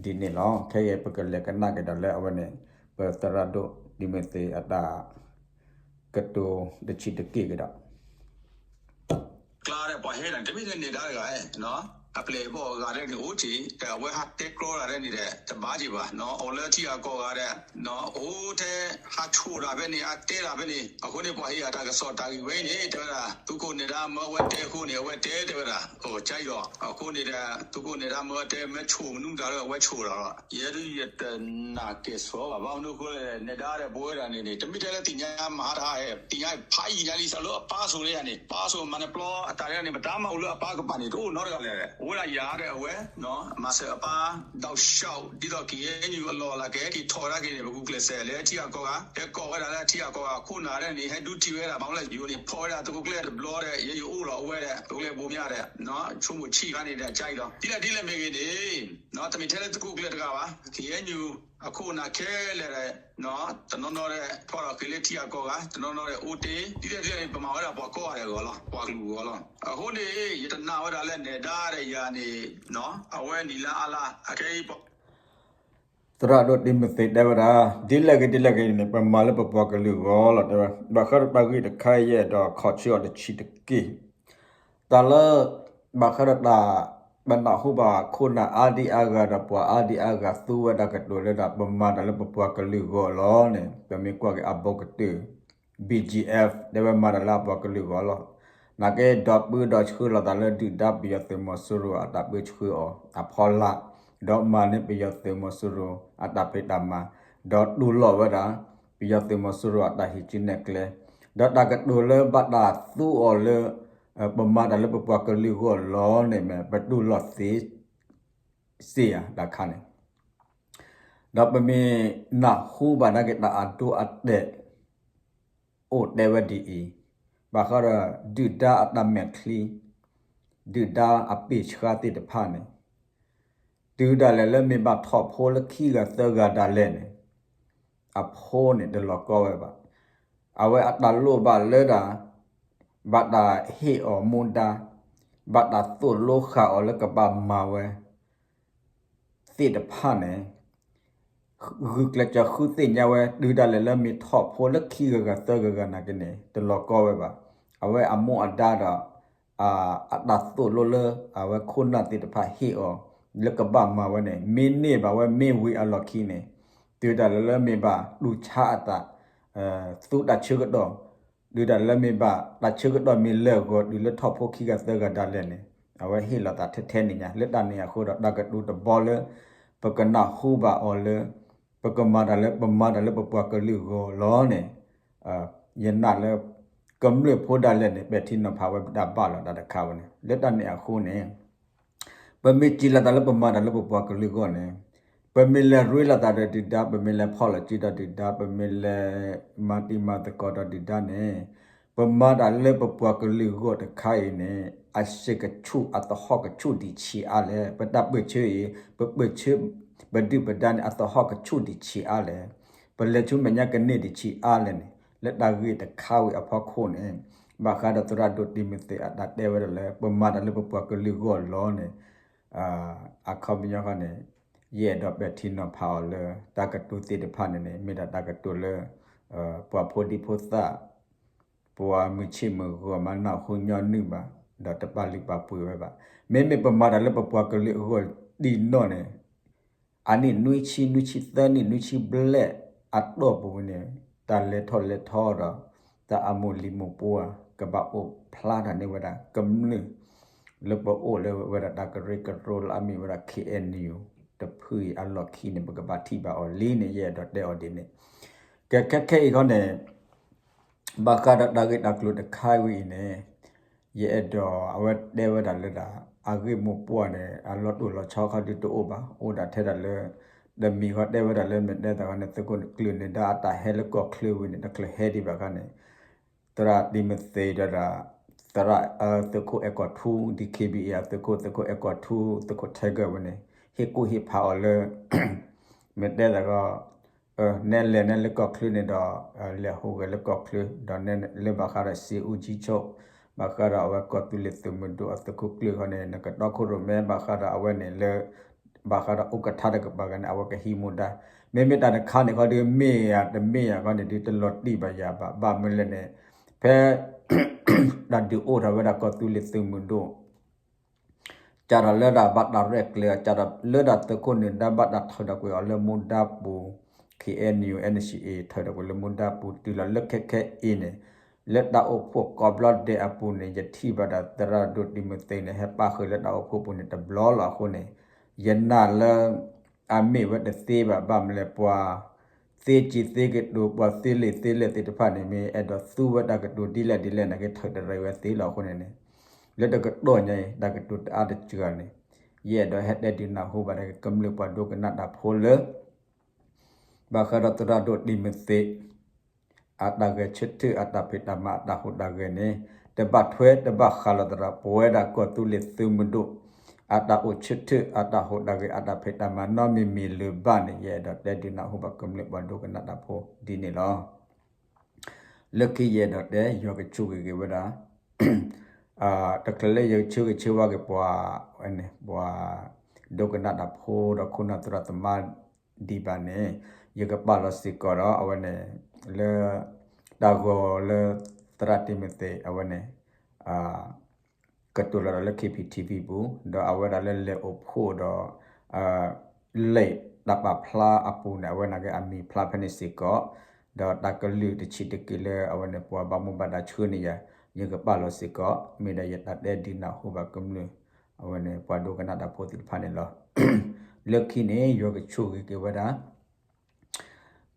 ဒ်န့ၣ်လီၤ. ခဲအံၤပကလဲၤကနၣ်က့ၤဒီးလၢအဝဲန့ၣ် ပသရၣ်ဒိၣ်တံၤမသ့းအတၢ်ကတိၤတဆံးတက့ၢ်ကဒီး ကျါဒီးပှၤဟဲဒီး တမ့ၢ်လၢနဲဒၣ်တဂၤဧၢ, အပျဲၢ်အဘီၣ်အဂၤဒဲးန့ၣ်အိၣ်တ့ၢ် ဒီးအဝဲဟးတဲကြီတၢ်ဒဲးန့ၣ်ဒီး တဘၣ်က့ၤဘၣ်, အိၣ်လၢထံဂၤကီၢ်ဂၤဒီး အိၣ်ထဲဟးဆိၣ်တၢ်ဖဲန့ၣ် ဟးတဲတၢ်ဖဲန့ၣ် အဃိန့ၣ် ပှၤဟ့ၣ်အတၢ်ကစီၣ်တၢ်ဂ့ၢ်ဝဲအံၤန့ၣ် တဲဝဲဒၣ် သုးခိၣ်နဲဒၣ်မၢအဝဲတဲအဃိန့ၣ် အဝဲတဲတဲဝဲဒၣ် ကၠဲအံၤဒီး အဃိန့ၣ်ဒီး သုးခိၣ်နဲဒၣ်မၢတဲ မ့ၢ်ဆိၣ်မနုၤမတၤလၢအဝဲဆိၣ်တၢ်လီၤ. ယဲဒၣ်ယတနာ်ကဲၤဆိးဘၣ် ဘၣ်မနုၤအဃိလဲၣ် နဲဒၣ်ဒီးပဝဲဒၣ်န့ၣ်န့ၣ် တမ့ၢ်ထဲလၢသ့ၣ်ညါမၤတဟါဟဲ သ့ၣ်ညါဖးယံာ်ညါလံ စးလၢအပၢ်ဆိၣ်လၢယၤန့ၣ် ပၢ်ဆိၣ်မၤနၢၤပျီအတၢ်ဒ်န့ၣ် ပတၢ်မၤအိၣ်လၢအပၢ်ကပၤန့ၣ် တအိၣ်နီတဂၤလဲၣ်. အိၣ်ဝဲဒၣ်ယၤဒီးအဝဲ မၤစၢၤအပၢ် ဒီးဆှီ ဒ်သိး K N U အလီၢ်အလၤကဟဲက့ၤထီၣ်ဝဲဒၣ်က့ၤန့ၣ် ပဂုာ်ကျဲးစၢးလၢထံဂၤကီၢ်ဂၤ ဟဲကိးဝဲဒၣ်လၢထံဂၤကီၢ်ဂၤ ခိၣ်နၢ်ဒ်န့ၣ် ဟဲဒုးထံၣ်ဝဲဒၣ် မၤဝဲလၢယိၤန့ၣ် ဖီၣ်ဝဲဒၣ်သုးခိၣ်ကျၢၢ်တဘျီဒီး ယဲယအိၣ်လီၤအဝဲဒီး သုးခိၣ်ကျၢၢ်ဘိမၠၣ်ဒီး ဆိကမိၣ်ဆံးခါန့ၣ်ဒီး ကၠဲအံၤလီၤ. ဒ်လဲၣ်ဒ်လဲၣ်မ့ၢ်ဂ့ၤန့ၣ် တမ့ၢ်ထဲလၢသုးခိၣ်ကျၢၢ်တဂၤဘၣ် K N U အခိၣ်အနၢ်ခဲလၢာ်ဒီး တနီၤနီၤဒီး ဖီၣ်ထီၣ်ဃ့လၢထံဂၤကီၢ်ဂၤ တနီၤနီၤဒီးအိၣ်တ့ၢ် ဒ်လဲၣ်ဒ်လဲၣ်န့ၣ် ပမၤဝဲဒၣ်ပှၤကိးဂၤဒဲးအဂီၢ်လီၤ ပှၤကလုာ်အဂီၢ်လီၤ. အဃိန့ၣ် ယတနာ်ဝဲဒၣ်လၢနဲဒၣ်ဒီးယၤန့ၣ် အဝဲနံၤလၢအါလါ အခဲအံၤ သရၣ်ဒိၣ်တံၤမသ့းတဲဝဲဒၣ် ဒ်လဲၣ်ဂ့ၤဒ်လဲၣ်ဂ့ၤန့ၣ် ပမၤလၢပပှၤကလုာ်အဂီၢ်လီၤ တဲဝဲ ဘၣ်ဃးဒီးတၢ်ဂ့ၢ်တခါအံၤယအဲၣ်ဒိးခီဆၢအီၤတဆံးတက့ၢ် တၢ်လၢ ဘၣ်ဃးဒီးတၢ် ပနၢ်ဟူဘၣ်ခိၣ်နၢ်အါဒံအါဂၤဒီးပှၤအါဒံအါဂၤသူဝဲဒၣ်ကတိၤလၢဒၣ် ပမၤတၢ်လၢပပှၤကလုာ်အဂီၢ်လီၤန့ၣ် ပမ့ၢ်ကွၢ်က့ၤအဘူးကတၢၢ် B G F တဲဝဲမၤတၢ်လၢအပှၤကလုာ်အဂီၢ်လီၤ. နာ်က့ဒီပုၢ်ဒီဆှၢလီၤသးလၢဒုၣ်ဒါပယီၤသုးမီၤစိရိၤအတၢ်ပၢဆှၢအီၤ အဖီလာ်, ဒီးမၤန့ၢ်ပယီၤသုးမီၤစိရိၤအတၢ်ဖံးတၢ်မၤ, ဒီးတူၢ်လိာ်ဝဲဒၣ် ပယီၤသုးမီၤစိရိၤအတၢ်ဟံးစုနဲၣ်ကျဲ, ဒီးတၢ်ကတိၤလၢဘၣ်တၢ်သူအီၤလၢ ပမၤတၢ်လၢပပှၤကလုာ်အဂီၢ်လီၤန့ၣ်မ့ၢ် ပတူၢ်လိာ်သ့ စ့ၢ်ဧါတခါန့ၣ် ဒီးပမ့ၢ်နၢ်ဟူဘၣ်နာ်က့တၢ်အဒိအတဲာ် အိၣ်တဲဝဲဒ်အံၤ, ဘၣ်ဃးဒီးဒုၣ်ဒါအတၢ်မဲာ်ချံ, ဒုၣ်ဒါအပ့ၢ်ဆှါသ့ၣ်တဖၣ်န့ၣ်, တုၤဒၣ်လဲာ်လၢမ့ၢ်ဘၣ်ထီၣ်ဖိလၢခံဂၤသၢဂၤဒၣ်လဲာ်န့ၣ်, အဖိန့ၣ်တလီၤကီဝဲဘၣ်. အဝဲအတၢ်လိၣ်ဘၣ်လၢဒၣ် ဘၣ်တၢ်ဟ့ၣ်အီၤမူဒါ, ဘၣ်တၢ်သိၣ်လိဃာ်အီၤလၢကဘၣ်မၤဝဲ သ့ၣ်တဖၣ်န့ၣ် ဂုာ်ကျဲးစၢးဃုသ့ၣ်ညါဝဲ တုၤဒၣ်လဲာ်လၢမ့ၢ်ထီၣ်ဖိလၢခံဂၤဂၤသၢဂၤဂၤနာ်က့န့ၣ် တလီၤကီဝဲဘၣ်. အဝဲအမူအဒါဒီး အတၢ်သိၣ်လိလၢ အဝဲခိၣ်နၢ်သ့ၣ်တဖၣ်ဟ့ၣ်အီၤ လၢကဘၣ်မၤဝဲန့ၣ် မ့ၢ်န့ၢ်ဘၣ်ဝဲမ့ၢ်ဝံၤအလီၢ်ခံန့ၣ် တုၤဒၣ်လဲာ်လၢမ့ၢ်ဘၣ်တူၢ်ဆါအသး သူတၢ်ဆၢကတီၢ် တုၤဒၣ်လဲာ်လၢမ့ၢ်ဘၣ်တၢ်ဆၢကတီၢ်မ့ၢ်လၢာ်ဂီၤ တုၤလၢထီၣ်ဖိခံဂၤသၢဂၤဒၣ်လဲာ်န့ၣ် အဝဲဟ့ၣ်လီၤသးထဲထဲန့ၣ်ညါ လၢတၢ်န့ၣ်အဃိဒီး တၢ်ကတိၤတဘီလၢ ပကနၢ်ဟူဘၣ်အီၤလၢ ပကမၤတၢ်လၢ ပမၤတၢ်လၢပပှၤကလုာ်အဂီၢ်လီၤန့ၣ် ယနာ်လၢ ကမျၢၢ်ဖိဒၣ်လဲာ်န့ၣ် ပဲာ်ထံနီၤဖးဝဲဒၣ်ဘၣ်လီၤတၢ်တခါဝဲန့ၣ် လၢတၢ်န့ၣ်အဃိန့ၣ် ပမ့ၢ်စံးလီၤသးလၢပမၤတၢ်လၢပပှၤကလုာ်အဂီၢ်န့ၣ် ပမ့ၢ်လဲၤရ့လိာ်သးဒီးဒုၣ်ဒါ ပမ့ၢ်လဲၤဖီၣ်လီၤစုဒီးဒုၣ်ဒါ ပမ့ၢ်လဲၤမၤတံၤမၤသကိးဒီးဒုၣ်ဒါန့ၣ် ပမၤတၢ်လၢပပှၤကလုာ်အဂီၢ်တခါအံၤန့ၣ် အစဲးကဆူၣ်အသဟီၣ်ကဆူၣ်ဒံးဆံးအါလဲၣ်. ပတၢ်ပၢၢ်ဆၢအံၤ ပပၢၢ်ဆၢ ပဒုၣ်ပဒါန့ၣ် အသဟီၣ်ကဆူၣ်ဒံးဆံးအါလဲၣ်. ပလဲၤဆူမဲာ်ညါကန့ၢ်ဒံးဆံးအါလဲၣ်န့ၣ် လၢတၢ်ဂ့ၢ်တခါဝံၤအဖီခိၣ်န့ၣ် ဘၣ်ဃးဒီးသရၣ်ဒိၣ်တံၤမသ့းအတၢ်တဲဝဲဒၣ်လၢ ပမၤတၢ်လၢပပှၤကလုာ်အဂီၢ်လီၤန့ၣ် အခီပညီဃီန့ၣ် ယအဲၣ်ဒိးပဲာ်ထံနီၤဖးအီၤလၢ တၢ်ကတိၤသ့ၣ်တဖၣ်န့ၣ်န့ၣ် မ့ၢ်ဒၣ်တၢ်ကတိၤလၢ ပှၤဖိဒံဖိသၣ် ပှၤမုၢ်ဆ့ၣ်မုၢ်ဂီၤမၤနၢ်ဟူညီနုၢ်ဘၣ်, ဒီးတပာ်လုၢ်ပာ်ပှ့ၤဝဲဘၣ်. မ့မ့ၢ်ပမၤတၢ်လၢပပှၤကလုာ်အဂီၢ်ဒံးနီၢ်န့ၣ် အနံၣ်နွံဆံ နွံဆံသၢနံၣ် နွံဆံဘျဲၣ်အတီၢ်ပူၤန့ၣ် တၢ်လဲၤထီၣ်လဲၤထီဒီး တၢ်အမိၢ်လံၤမိၢ်ပှၢ် ကဘၣ်အိၣ်ဖျါထီၣ်န့ၢ်ဝဲဒၣ်ကမျၢၢ် လၢပအိၣ်လၢဝဲဒၣ်တၢ်ကရၢကရိလၢအမ့ၢ်ဝဲဒၣ် K N U တဖုအံၤအလီၢ်ခံန့ၣ် ပကဘၣ်ထံၣ်ဘၣ်အီၤလံန့ၣ် ယအဲၣ်ဒိးတဲအီၤဒ်န့ၣ်. ကဲခဲခဲအံၤခီန့ၣ် ဘၣ်ဃးဒီးတၢ်ဂ့ၢ်တၢ်ကျိၤတခါဝဲအံၤန့ၣ် ယအဲၣ်ဒိးအဝဲတဲဝဲဒၣ်လၢဒၣ် အဂ့ၢ်မိၢ်ပှၢ်န့ၣ် အလီၤတိၢ်လီၤဆီခီဒုတအိၣ်ဘၣ်, အိၣ်ဒၣ်ထဲဒၣ်လၢ တမံၤဃီတဲဝဲဒၣ်လၢမ့ၢ်တဲသးခီန့ၣ် သုးခိၣ်ကျၢၢ်န့ၣ် ဒၣ်အတၢ်ဟဲလၢကီၢ်ချၢဝံၤန့ၣ် တချုးဟဲဒံးဘၣ်ခါန့ၣ် သရၣ်တံၤမသ့းဒီးဒၣ် သရၣ် သုးခိၣ်အဲၣ်ကီၢ်ထူ ဒီး K B A အသုးခိၣ် သုးခိၣ်အဲၣ်ကီၢ်ထူ သုးခိၣ်ထဲဂၢၢ်ဝဲန့ၣ် ဟ့ၣ်ကူၣ်ဟ့ၣ်ဖးအီၤလၢ မ့ၢ်တဲသးခီ နဲလဲၤနဲလၢကီၢ်ချၢန့ၣ်ဒီး လဲၤဟူးဂဲၤလၢကီၢ်ချၢ ဒီးနဲလၢဘၣ်ဃးဒီးစ့အူကၠံဆိ ဘၣ်ဃးဒီးအဝဲကီၢ်သူလ့ၤသုးမုၢ်ဒိၣ်အသုးခိၣ်ကျၢၢ်ခီန့ၣ် နကတီခိၣ်ရိၣ်မဲဘၣ်ဃးဒီးအဝဲန့ၣ်လၢ ဘၣ်ဃးဒီးအိၣ်ကထါတကပၤဂၤန့ၣ် အဝဲကဟံးမူဒါ မ့မ့ၢ်တၢ်တခါန့ၣ်ခီဒုး မ့ၢ်ယၤတမ့ၢ်ယၤခီန့ၣ်ဒုး တလီၤတံၢ်ဘၣ်ယၤဘၣ် ဘၣ်မနုၤလဲၣ်န့ၣ် ဖဲ တၢ်ဒုးအိၣ်ထီၣ်ဝဲဒၣ်ကီၢ်သူလ့ၤသုးမုၢ်ဒိၣ် စးထီၣ်လၢဒၣ်ဘၣ်တၢ်ရဲၣ်ကျဲၤ စးထီၣ်လၢဒၣ်သုးခိၣ်နၢၤဒါဘၣ်တၢ်ထုးထီၣ်ကွံာ်အီၤလၢမူဒါပူၤ K N U N C A ထုးထီၣ်ကွံာ်လၢမူဒါပူၤတုၤလီၤလၢခဲခဲအံၤန့ၣ် လၢတၢ်အိၣ်ဖှိၣ်ကိးဘျီဒဲးအပူၤန့ၣ် ယထံၣ်ဘၣ်ဒၣ်သရၣ်ဒိၣ်တံၤမသ့းန့ၣ် ဟဲပၣ်ဃုာ်လၢတၢ်အိၣ်ဖှိၣ်ပူၤန့ၣ်တဘျီလီၤအဃိန့ၣ် ယနာ်လၢ အမ့ၢ်ဝဲတသ့ဘၣ် ဘၣ်မနုၤလဲၣ်ပှၤ သ့စံးသ့ကတိၤ ပှၤသ့လံာ်သ့လဲၢ်သ့ၣ်တဖၣ်န့ၣ် မ့ၢ်အဲၣ်ဒိးသူဝဲတၢ်ကတိၤဒ်လဲၣ်ဒ်လဲၣ်နာ်က့ ထုးတရံးဝဲသ့လီၤအဃိန့ၣ်န့ၣ် လၢတကတီၢ်ညါအံၤ တၢ်ကတိၤတအါတစှၤန့ၣ် ယအဲၣ်ဒိးဟဲတဲဒုးနၢ်ဟူဘၣ်ဒၣ်ကမျၢၢ်ပှၤဒိကနၣ်တၢ်ဖိလၢ ဘၣ်ဃးဒီးသရၣ်ဒိၣ်တံၤမသ့း အတၢ်ဂဲၤဆၢထၢၣ်အတၢ်ဖံးတၢ်မၤအတၢ်ဟူးတၢ်ဂဲၤန့ၣ် တဘၣ်ထွဲတဘၣ်ဃးလီၤသရၣ် ပဝဲဒၣ်ကီၢ်သူလ့ၤသုးမုၢ်ဒိၣ် အတၢ်အိၣ်ဆၢထၢၣ်အတၢ်ဟူးတၢ်ဂဲၤအတၢ်ဖံးတၢ်မၤနီတမံၤမံၤလၢၤဘၣ်န့ၣ် ယအဲၣ်ဒိးတဲဒုးနၢ်ဟူဘၣ်ကမျၢၢ်ပှၤဒိကနၣ်တၢ်ဖိဒ်န့ၣ်လီၤ. လၢခံယအဲၣ်ဒိးတဲ ယွၤကဆိၣ်ဂ့ၤက့ၤဝဲဒၣ် တချုးလၢယကဆၢဂ့ၤဆၢဝါက့ၤပှၤ ပှၤဒိကနၣ်တၢ်ဖိဒီးခိၣ်နၢ်သရၣ်သမါဒံးဘၣ်န့ၣ် ယကပာ်လီၤစ့ၢ်ကီးဒီးအဝဲန့ၣ် လၢ တၢ်ဂီၤလၢ သရၣ်တံၤမသ့း အဝဲန့ၣ် ကတိၤလီၤဒီးလၢ K P T V ပူၤ ဒီးအဝဲဒၣ်လၢလဲၤအိၣ်ဖှိၣ်ဒီး လံာ်တၢ်ပာ်ဖျါအပူၤန့ၣ် အဝဲနာ်က့အမံၤဖျါဖဲန့ၣ်စ့ၢ်ကီး ဒီးတၢ်ကလုၢ်တဆံးတက့ၢ်လၢအဝဲန့ၣ် ပှၤဘၣ်မူဘၣ်ဒါဆှၢန့ၢ်ယၤ ယကပာ်လီၤစ့ၢ်ကီး မ့ၢ်ဒီးယတၢ်တဲဒုးနၢ်ဟူဘၣ်ကမျၢၢ် အဝဲန့ၣ် ပှၤဒိကနၣ်တၢ်ဖိသ့ၣ်တဖၣ်န့ၣ်လီၤ. လၢခံန့ၣ် ယွၤကဆိၣ်ဂ့ၤက့ၤဝဲဒၣ်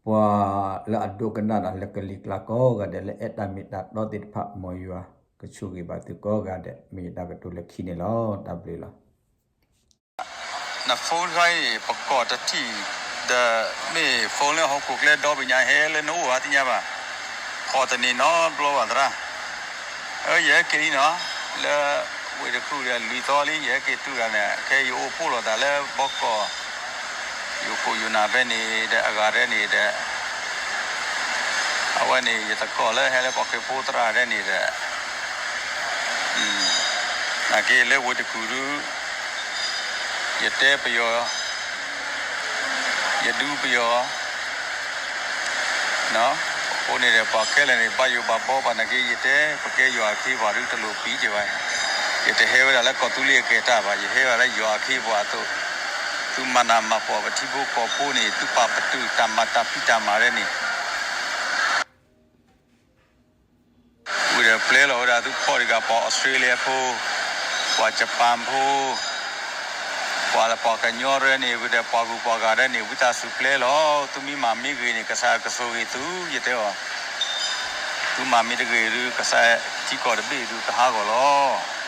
ပှၤလၢအဒိကနၣ်တၢ်လၢကလံၤကျါကိးဂၤဒဲး လၢအဲၣ်တၢ်မ့ၢ်တၢ်တီသ့ၣ်တဖၣ် မ်ယွၤကဆိၣ်ဂ့ၤဘၣ်သုကိးဂၤဒဲး မ့ၢ်ယတၢ်ကတိၤလၢခံန့ၣ်လီၤ. တၢ်ဘျုးလီၤ. န phone တခါအံၤ ပကိးတထံၣ် ဒီး မ့ၢ် phone လၢဟီၣ်ခိၣ်ကျဲဒီဘ့ၣ်ညါဟဲလၢနအိၣ်ဧါသ့ၣ်ညါဘၣ်, ခိးတန့ၢ်နီတဘျီဘၣ်သရၣ်, အၢ ယဟဲက့ၤလံနီၤ, လၢ ဝ့ၢ်တကူၣ်ဒီးလွံၢ်သီလံ ယဟဲက့ၤတုၤတၢ်န့ၣ် ခဲအံၤယအိၣ်ဖှိၣ်လိာ်သးလၢဘီကီၢ် ယိၤခိၣ်ယိၤနၢ်ဖဲန့ၣ်ဒီး အဂၤဒဲးန့ၣ်ဒီး အဝဲန့ၣ် ယတကိးလၢဟဲလၢပှၤခ့ဖိသရၣ်ဒဲးန့ၣ်ဒီး နာ်က့လၢဝ့ၢ်တကူၣ်ဒု ယတဲပယီၤ ယဒူပယီၤ အဃိန့ၣ်ဒီး ပှၤခဲလၢာ်န့ၣ် ဘၣ်ယိၣ်ဘၣ်ဘီပှၤနာ်က့ ယတဲ ပကဲယွၤအခ့အပှၤဒု တလိၣ်ပံက့ၤဘၣ်. ယတဟဲဝဲဒၣ်လၢကီၢ်သူလ့ၤအကဲၤတၢ်ဘၣ်, ယဟဲဝဲဒၣ်လၢယွၤအခ့အပှၤအသိး, သုမၤနးမၤဖှီၣ်ပထံဖိကီၢ်ဖိန့ၣ် သုပာ်ပတုာ်တၢ်မၤတၢ်ဖံးတၢ်မၤဒဲးန့ၣ် ဝံၤဒီးပျဲလီၤဝဲဒၣ်သုဖီၣ်တဂၤ ပှၤအီစထြ့လယါဖိ, ပှၤယပၣ်ဖိ, ပှၤလၢပှၤကညီရဲန့ၣ် ဝံၤဒီးပှၤဂုၤပှၤဂၤဒဲးန့ၣ် ဝံသးစူၤပျဲလီၤ. သုမ့ၢ်မၤမ့ၢ်ဂ့ၤန့ၣ် ကစၢ်ယွၤကဆိၣ်ဂ့ၤသု, ယတဲအီၤ, သုမၤမ့ၢ်တဂ့ၤဒုး ကစၢ်ယွၤထံကီၢ်တဘ့ၣ်ဒုးကဟးဂီၤလီၤ.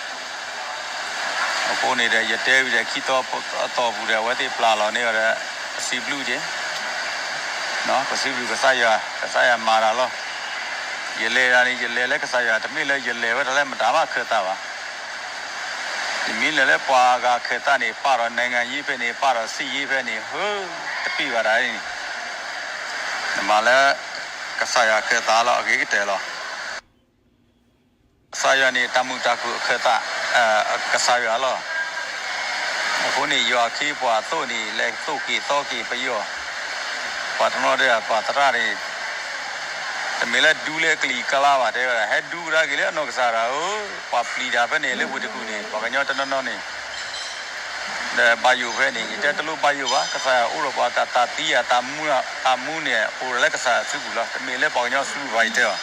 အဃိန့ၣ်ဒီး ယတဲဝံၤဒီး ခံသီအတီၢ်ပူၤဒီး အဝဲသ့ၣ်ပျၢ်လီၤန့ၢ်အီၤဒီး ပစံးဘျုးက့ၤ, ပစံးဘျုးကစၢ်ယွၤ, ကစၢ်ယွၤမၤတၢ်လီၤ. ယလဲၤတၢ်န့ၣ် ယလဲၤလၢကစၢ်ယွၤ တမ့ၢ်လၢယလဲၤဝဲဒၣ်လၢမတၤမးခၢၣ်သးဘၣ်. ယမ့ၢ်လဲၤလၢပှၤဂၤခၢၣ်သးန့ၣ် ပာ်ဒီး နိုင်ငံရေး ဖဲန့ၣ် ပာ်ဒီး စစ်ရေး ဖဲန့ၣ် ဟၢ တပ့ၢ်ဘၣ်တၢ်န့ၣ်, နမၤလၢ ကစၢ်ယွၤခၢၣ်သးလီၤ အဂ့ၤကတၢၢ်လီၤ. ကစၢ်ယွၤန့ၣ် တၢ်မုာ်တၢ်ခုၣ်အခၢၣ်သး ကစၢ်ယွၤလီၤ. အဃိန့ၣ် ယွၤအခ့အပှၤအသိးန့ၣ် လဲၤသိၣ်က့ၤသီက့ၤပယီၤ, ပှၤတနီၤဒီးပှၤသရၣ်န့ၣ် တမ့ၢ်လၢဒူလၢကလံၤကျါဘၣ် တဲဝဲဒၣ် ဟဲဒူကဒါက့ၤလၢအနီၢ်ကစၢ်ဒၣ်ဧၢ, ပှၤပျံၤတၢ်ဖဲန့ၣ် လၢဝ့ၢ်တကူၣ်န့ၣ် ပှၤကညီတနီၤနီၤန့ၣ် ဒီးဘၣ်ယိၣ်ဖဲန့ၣ် ယတဲတလိၣ်ဘၣ်ယိၣ်ဘၣ်, ကစၢ်ယွၤအိၣ်ဒီးပှၤ တၢ်သံဧါ တၢ်မူ တၢ်မူန့ၣ် အိၣ်ဒီးလၢကစၢ်ယွၤစုပူၤလီၤ, တမ့ၢ်လၢပှၤကညီစုပူၤဘၣ် ယတဲအီၤ.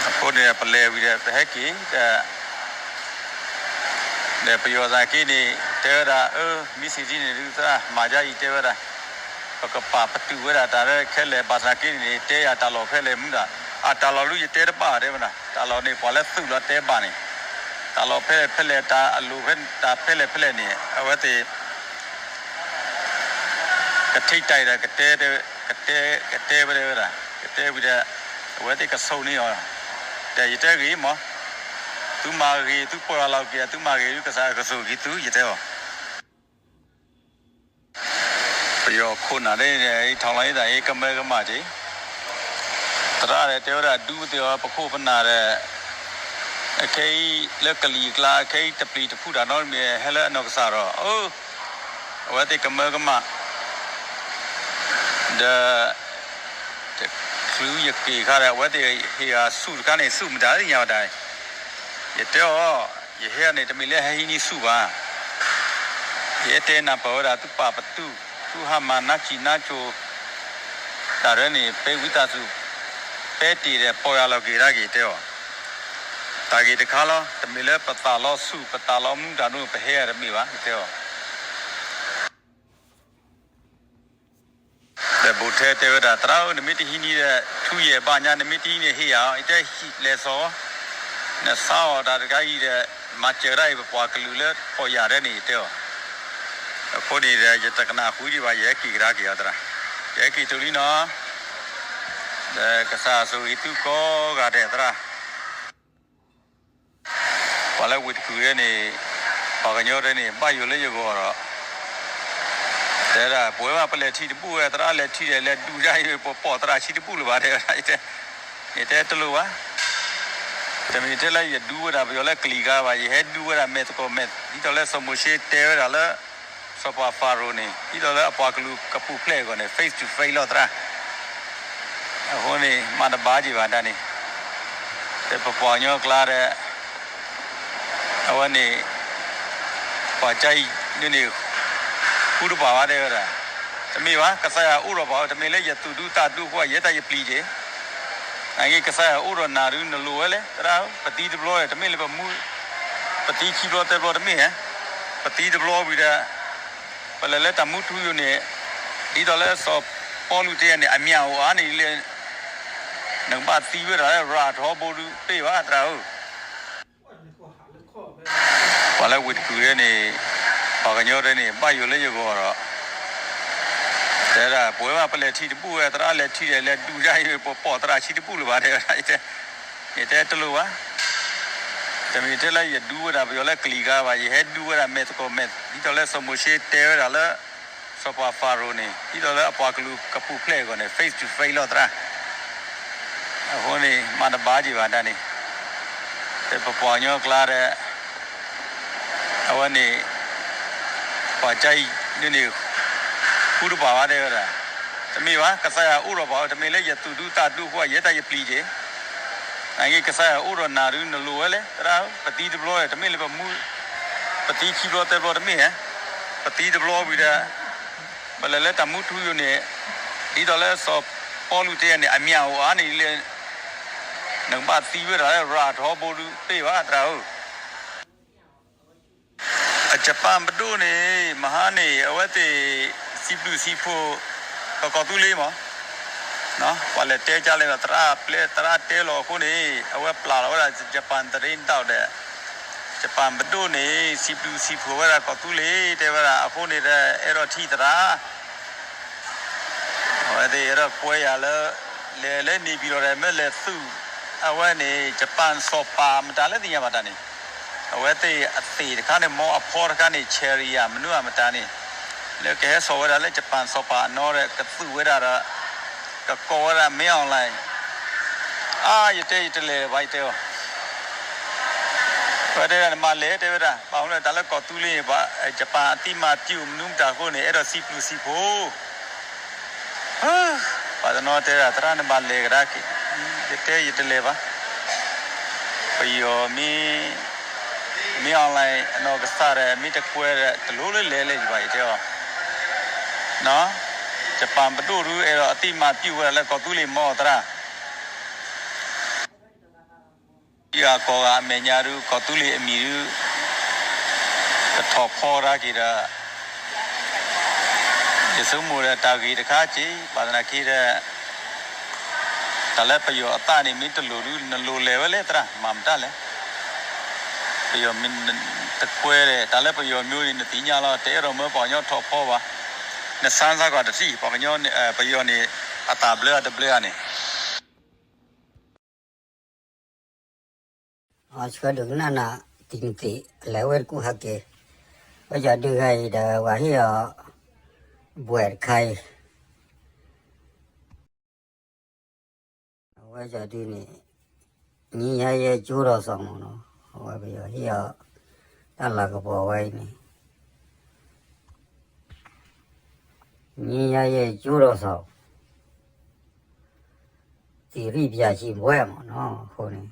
အဃိန့ၣ် ပလဲၤဝံၤဒီး ပဟဲက့ၤဒီး ဒီးပယီၤသနာ်က့န့ၣ် တဲဝဲဒၣ် အၢ မ့ၢ်စံးဒ်န့ၣ်ဒုး သရၣ်မၤဒ်အံၤ တဲဝဲဒၣ်, ပကပာ်ပတုာ်ဝဲဒၣ်တၢ်လၢခဲလၢာ် ဘၣ်ဆၣ်သနာ်က့န့ၣ် တဲယၤတၢ်လီၢ်ဖဲလဲၣ်မူဒၣ်, အတၢ်လီၢ်ဒုး ယတဲတဘၣ် တဲဝဲဒၣ်, တၢ်လီၢ်န့ၣ် ပှၤလၢသုးလီၤတဲဘၣ်န့ၣ်, တၢ်လီၢ်ဖဲလဲၣ်ဖဲလဲၣ် တၢ်အလိၤဖဲ တၢ်ဖဲလဲၣ်ဖဲလဲၣ်န့ၣ် အဝဲသ့ၣ် ကထံၣ်တၢ်အံၤဒီး ကတဲ ကတဲ ကတဲဝဲဒၣ်ဝဲဒၣ်, ကတဲဝံၤဒီး အဝဲသ့ၣ်ကဆိၣ်န့ၢ်အီၤ, ဒီးယတဲဂ့ၤမး, သုမၤဂ့ၤ သုပီၢ်ယၢ်လီၤက့ၤ သုမၤဂ့ၤဒုး ကစၢ်ယွၤကဆိၣ်ဂ့ၤသု ယတဲအီၤ. ပယီၤခိၣ်နၢ်ဒ်န့ၣ် ထီၣ်လီၤအသးအံၤ ကမၢကမၣ်က့ၤ, သရၣ်ဒီးတဲဝဲဒၣ် ဒူသ့ၣ်အီၤ ပခိၣ်ပနၢ်ဒီး အခဲအံၤလၢကလံၤအကျါ အခဲအံၤတပျံၤတဖုတၢ်နီတမံၤ ဟဲလၢအနီၢ်ကစၢ်ဒီး အၢ အဝဲသ့ၣ်ကမၢကမၣ် ဒီး တချုးယက့ၤခါဒီး အဝဲသ့ၣ်ဟ့ၣ်အီၤဆူၣ်တခါန့ၣ် ဆူၣ်မတၤသ့ၣ်ညါဘၣ်တၢ်, ယတဲအီၤ, ယဟဲန့ၣ် တမ့ၢ်လၢဟဲဟံးန့ၢ်ဆူၣ်ဘၣ်, ယဟဲတဲနၢ်ပၢၢ်ဝဲဒၣ် သုပာ်ပတုာ် သုဟါမၢ်နါဆံၣ်နါစိၤ တၢ်ရဲၣ်န့ၣ် ပဲဝံသးစူၤ ပဲတ့ၢ်ဒီး ပီၢ်ယၢ်လီၤက့ၤဒၣ်က့ၤ တဲအီၤ, တၢ်ဂ့ၢ်တခါလီၤ, တမ့ၢ်လၢပသးလီဆူၣ် ပသးလီမူတၢ်ဒိၣ် ပဟဲအီၤတမ့ၢ်ဘၣ် တဲအီၤ. ဒီးဘိၣ်ထဲတဲဝဲဒၣ် သရၣ်ဧၢ နမ့ၢ်တဟံးန့ၢ်ဒီး ထူယဲၢ်ဘၣ်ညါ နမ့ၢ်တဟံးန့ၢ်ဟ့ၣ်ယၤအီၤ ယတဲလဲၤစီၤ, နဆါအီၤတၢ်တခါအံၤဒီး မၤစၢၤဒၣ်အံၤ ပပှၤကလုာ်လၢပီၢ်ယၢ်ဒဲးန့ၣ် ယတဲအီၤ, အဃိန့ၣ်ဒီး ယတကနၣ်ဃုဒံးဘၣ် ယဟဲက့ၤကဒါက့ၤအီၤသရၣ်, ယဟဲက့ၤတုၤလံနီၤ, ဒီးကစၢ်ဆိၣ်ဂ့ၤသုကိးဂၤဒဲးသရၣ် ပှၤလၢဝ့ၢ်တကူၣ်ဒဲးန့ၣ် ပှၤကညီဒဲးန့ၣ် ဘၣ်ယိၣ်လၢယဂီၢ်ဒီး တဲဒၣ် ပဝဲဘၣ်ပလဲၤထံၣ်တဘူၣ်ဝဲ သရၣ်လဲၤထံၣ်ဒီး လဲၤဒူဒၣ်အံၤ ပပိာ်သရၣ်ဆံတဘူၣ်လၢၤဘၣ် တဲဝဲဒၣ်, ယတဲတလိၣ်ဘၣ်, တမ့ၢ်ထဲလၢယဒူဝဲဒၣ်ပယီၤလၢကလံၤကျါဘၣ်, ယဟဲဒူဝဲဒၣ်မဲာ်သကိးမဲာ် ဒ်သိးလၢစီၤမိၤၡ့တဲဝဲဒၣ်လၢ စီၤပၤဖၤရိၤန့ၣ် ဒ်သိးလၢအပှၤကလုာ်ကပူၤဖျဲးအဂီၢ်န့ၣ် face to face လီၤသရၣ်, အဃိန့ၣ် မၤတဘၣ်က့ၤဘၣ်တၢ်န့ၣ်, ပပှၤကညီအကျါဒီး အဝဲန့ၣ် ပှၤကအံၤဒ်န့ၣ် ဃူတပၤဘၣ်တဲဝဲဒၣ်, တမ့ၢ်ဘၣ် ကစၢ်ယွၤအိၣ်ဒီးပှၤ တမ့ၢ်လၢယသူၣ်ဒူသးဒူအဃိ ယဲတၢ်ယပျံၤက့ၤ, နာ်က့ ကစၢ်ယွၤအိၣ်ဒီးနၤဒုး နလိၣ်ဝဲလဲၣ် သရၣ်ဧၢ, ပသံတဘျီဒီး တမ့ၢ်လၢပမူ ပသံခံဘျီသၢဘျီတမ့ၢ်ဧါ, ပသံတဘျီဝံၤဒီး ပလဲၤလၢတၢ်မူထူယိာ်န့ၣ် ဒ်သိးလၢစီၤပီလူးတဲယၤန့ၣ် အမျက်အံၤန့ၣ်လဲၣ် နကဘၣ်သံဝဲဒၣ်လၢရၤထီဘိဒုး တမ့ၢ်ဘၣ်သရၣ်ဧၢ, ပှၤလၢဝ့ၢ်တကူၣ်ဒဲးန့ၣ် ပှၤကညီဒဲးန့ၣ် ဘၣ်ယိၣ်လၢယဂီၢ်ဒီး တဲဒၣ် ပဝဲဘၣ်ပလဲၤထံၣ်တဘူၣ်ဝဲ သရၣ်လဲၤထံၣ်ဒီး လဲၤဒူဒၣ်အံၤ ပပိာ်သရၣ်ဆံတဘူၣ်လၢၤဘၣ် တဲဝဲဒၣ်, ယတဲတလိၣ်ဘၣ်, တမ့ၢ်ထဲလၢယဒူဝဲဒၣ်ပယီၤလၢကလံၤကျါဘၣ်, ယဟဲဒူဝဲဒၣ်မဲာ်သကိးမဲာ် ဒ်သိးလၢစီၤမိၤၡ့တဲဝဲဒၣ်လၢ စီၤပၤဖၤရိၤန့ၣ် ဒ်သိးလၢအပှၤကလုာ်ကပူၤဖျဲးအဂီၢ်န့ၣ် face to face လီၤသရၣ်, အဃိန့ၣ် မၤတဘၣ်က့ၤဘၣ်တၢ်န့ၣ်, ပပှၤကညီအကျါဒီး အဝဲန့ၣ် ပှၤကအံၤဒ်န့ၣ် ဃူတပၤဘၣ်တဲဝဲဒၣ်, တမ့ၢ်ဘၣ် ကစၢ်ယွၤအိၣ်ဒီးပှၤ တမ့ၢ်လၢယသူၣ်ဒူသးဒူအဃိ ယဲတၢ်ယပျံၤက့ၤ, နာ်က့ ကစၢ်ယွၤအိၣ်ဒီးနၤဒုး နလိၣ်ဝဲလဲၣ် သရၣ်ဧၢ, ပသံတဘျီဒီး တမ့ၢ်လၢပမူ ပသံခံဘျီသၢဘျီတမ့ၢ်ဧါ, ပသံတဘျီဝံၤဒီး ပလဲၤလၢတၢ်မူထူယိာ်န့ၣ် ဒ်သိးလၢစီၤပီလူးတဲယၤန့ၣ် အမျက်အံၤန့ၣ်လဲၣ် နကဘၣ်သံဝဲဒၣ်လၢရၤထီဘိဒုး တမ့ၢ်ဘၣ်သရၣ်ဧၢ, အ Japan ပဒိၣ်န့ၣ် မဟါန့ၣ် အဝဲသ့ၣ် စံးဘျုးစံးဖှိၣ် ပကီၢ်သူလ့ၤမး, ပှၤလဲၤတဲကၢ်လဲၣ်ဒီး သရၣ်ပျဲ သရၣ်တဲလီၤအဃိန့ၣ် အဝဲပျၢ်လီၤဝဲဒၣ် Japan သတင်းထောက်ဒီး Japan ပဒိၣ်န့ၣ် စံးဘျုးစံးဖှိၣ်ဝဲဒၣ်ကီၢ်သူလ့ၤ တဲဝဲဒၣ် အဃိန့ၣ်ဒီး အဲၣ်ဒိးထံၣ်သရၣ် အဝဲသ့ၣ်အဲၣ်ဒိးကွဲယၤလၢ လဲၤလၢန့ၣ်ပံၤလီၤဒီး မ့ၢ်လဲၤသုး အဝဲန့ၣ် ယပၣ်စီၤပၤမတၤလၢသ့ၣ်ညါဘၣ်တၢ်န့ၣ်, အဝဲသ့ၣ်အသ့ၣ်တခါန့ၣ် မ်အဖီတခါန့ၣ် cherry ဧါ မနုၤဧါမတၤန့ၣ်, လၢကဟဲစိာ်ဝဲဒၣ်လၢယပၣ်စီၤပၤအနီၢ်ဒီး ကသုးဝဲဒၣ်ဒီး ကကိးဝဲဒၣ်မ့ၢ် online အါ ယတဲယတလဲၤဘၣ် ယတဲအီၤ ပှၤတဲဒၣ်နမၤလဲၤ တဲဝဲဒၣ် ဘၣ်မနုၤတၢ်လၢကီၢ်သူလ့ၤန့ၣ် ယပၣ်အသိအမှတ်ပြု မနုၤမတၤအဃိန့ၣ် အဲၣ်ဒိးစံးဘျုးစံးဖှိၣ် ပှၤတနီၤတဲဒၣ် သရၣ်နဘၣ်လဲၤကဒါက့ၤ, ယတဲယတလဲၤဘၣ်, ပယီၤမ့ၢ် မ့ၢ် online အနီၢ်ကစၢ်ဒီး မ့ၢ်တကွဲဒီး တလိၣ်လၢလဲၤလၢၤဘၣ် ယတဲအီၤ, ယပၣ်ပဒိၣ်ဒု အဲၣ်ဒိးအသိအမှတ်ပြု ဝဲဒၣ်လၢကီၢ်သူလ့ၤမီၢ်သရၣ် ယဂၤကိးဂၤအမဲာ်ညါဒု ကီၢ်သူလ့ၤအမံၤဒု ကထီၣ်ဖီကဒါက့ၤဒီး ယဆိကမိၣ်ဒီးတၢ်ဂ့ၢ်တခါက့ၤ ဘၣ်သနာ်က့ဒီး တၢ်လၢပယီၤအသးန့ၣ် မ့ၢ်တလိၣ်ဒု နလိၣ်လဲၤဝဲလဲၣ်သရၣ် မၤမတၤလဲၣ်, ပယီၤမ့ၢ်တကွဲဒီး တၢ်လၢပယီၤမ့ၢ်န့ၣ် နသ့ၣ်ညါလီၤ တအဲၣ်ဒိးမၢပှၤကညီထီၣ်ဖီဘၣ်, နစါစါကွၢ်တထံၣ် ပှၤကညီ ပယီၤန့ၣ် အသးဘျၢအတဘျၢဧါန့ၣ် အဆှၢဒုးကနၣ်နၤ တံၤနသ့ၣ် လဲၤဝဲတကူၣ်ဟးက့ၤ, ဝဲယၤဒုးဂၤအံၤဒီး ပှၤဟ့ၣ်အီၤ ဘှဲးတခါအံၤ, အဝဲယၤဒုးန့ၣ် ညါယဲကၠိထီၣ်စီၤမ့ၢ်နီၤ, အဝဲပယီၤဟ့ၣ်အီၤ တၢ်လၤကပီၤဝဲအံၤန့ၣ် ညါယဲကၠိထီၣ်စီၤ သီရိပျံၤစံဘှဲမ့ၢ်နီၤ, အဃိန့ၣ်